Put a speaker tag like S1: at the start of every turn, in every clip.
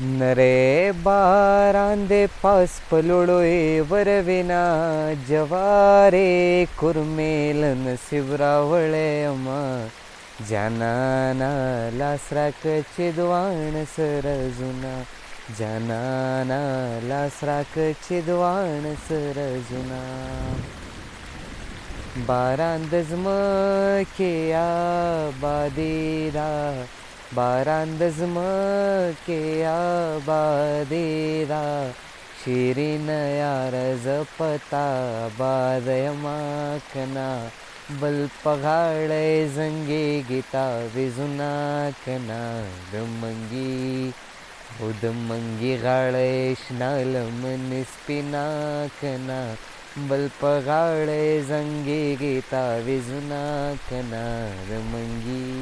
S1: نری باران دی پاس په لوړو یې وروینا، جوارې کورمې له نصیب راوړی یمه. جانانه لاس راکه چې دواړه سره ځونه، جانانه لاس راکه چې دواړه سره ځونه. باران د ځمکې آبادي ده، باران د ځمکې آبادي ده، شیرین یاره زه په تا آباد یمه که نه، بل په غاړه یې زنګېږي تاویزونه که نه. د منګي او د منګي غاړه یې شنه لمنې سپینه که نه، بل په غاړه یې زنګېږي تاویزونه که نه. د منګي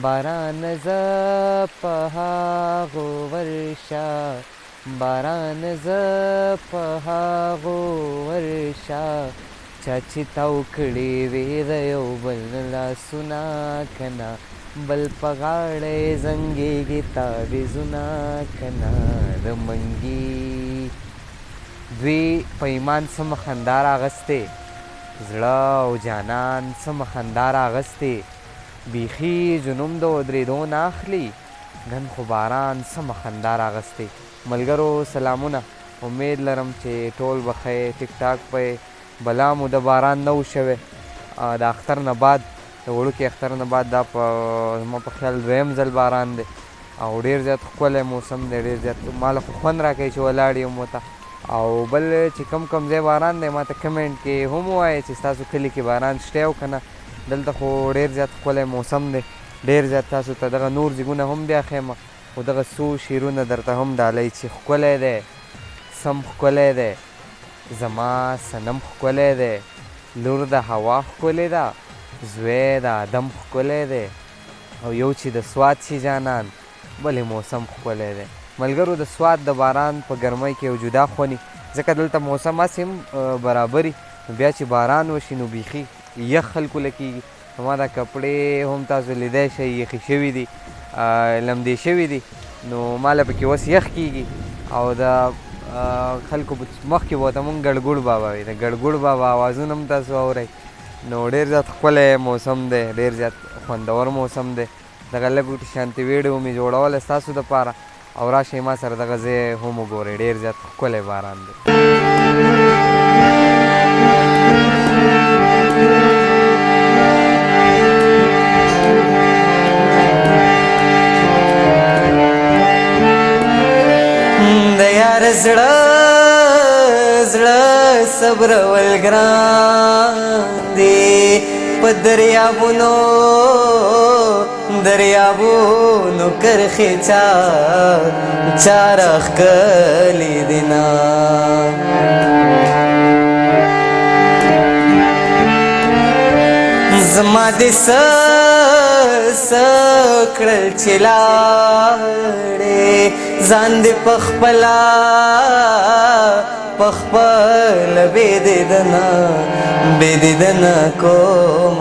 S1: باران زه په هغو ورشه، باران زه په هغو ورشه، چا چې تاو کړي وي د یو بل لاسونه که نه، بل په غاړه یې زنګېږي تاویزونه که نه. د منګي دوی په ایمان سمه خندا راغستې، زړه او جانان سمه خندا راغستې، بیخي جنوم د ودرېدو نه اخلي، نن خو باران سمه خندا راغستې. ملګرو سلامونه، امید لرم چې ټول به ښه یې، ټیک ټاک به یې. بلا مو د باران نه و شوی د اختر نه بعد، د وړوکي اختر نه بعد، دا په زما په خیال دویم ځل باران دی او ډېر زیات ښکلی موسم دی. ډېر زیات ما له خو خوند راکوي چې ولاړ یم ورته. او بل چې کم کم ځای باران دی، ما ته کمنټ کې هم ووایه چې ستاسو کلي کې باران شته او که نه. دلته خو ډېر زیات ښکلی موسم دی، ډېر زیات. تاسو ته دغه نور ځایونه هم بیا ښیم، خو دغه څو شعرونه درته هم ډالۍ چې ښکلی دی، سم ښکلی دی، زما صنم ښکلی دی، لور د هوا ښکلې ده، زوی د آدم ښکلی دی، او یو چې د سوات شي جانان، بلې موسم ښکلی دی. ملګرو د سوات د باران په ګرمۍ کې یو جدا خوني، ځکه دلته موسم هسې هم برابري، نو بیا چې باران وشي نو بیخي یخ خلکو له کېږي. زما دا کپړې هم تاسو لیدی شئ، یخې شوي دي، لمدې شوي دي، نو ما له پکې اوس یخ کېږي. او د خلکو مخکې به ورته مونږ ګړګوړ بابا وي، د ګړګوړ بابا آوازونه هم تاسو اورئ. نو ډېر زیات ښکلی موسم دی، ډېر زیات خوندور موسم دی. دغه لږ شانتې ویډیو مې جوړوله ستاسو دپاره، او راشئ ما سره دغه ځای هم وګورئ، ډېر زیات ښکلی باران دی.
S2: د یار زړه زړه صبرول ګران دی، په دریابونو دریابونو کرخې چا چا راښکلي دي نه. زما دې څه څه کړل چې لاړې، ځان دې په خپله په خپله بې دیدنه بې دیدنه کوم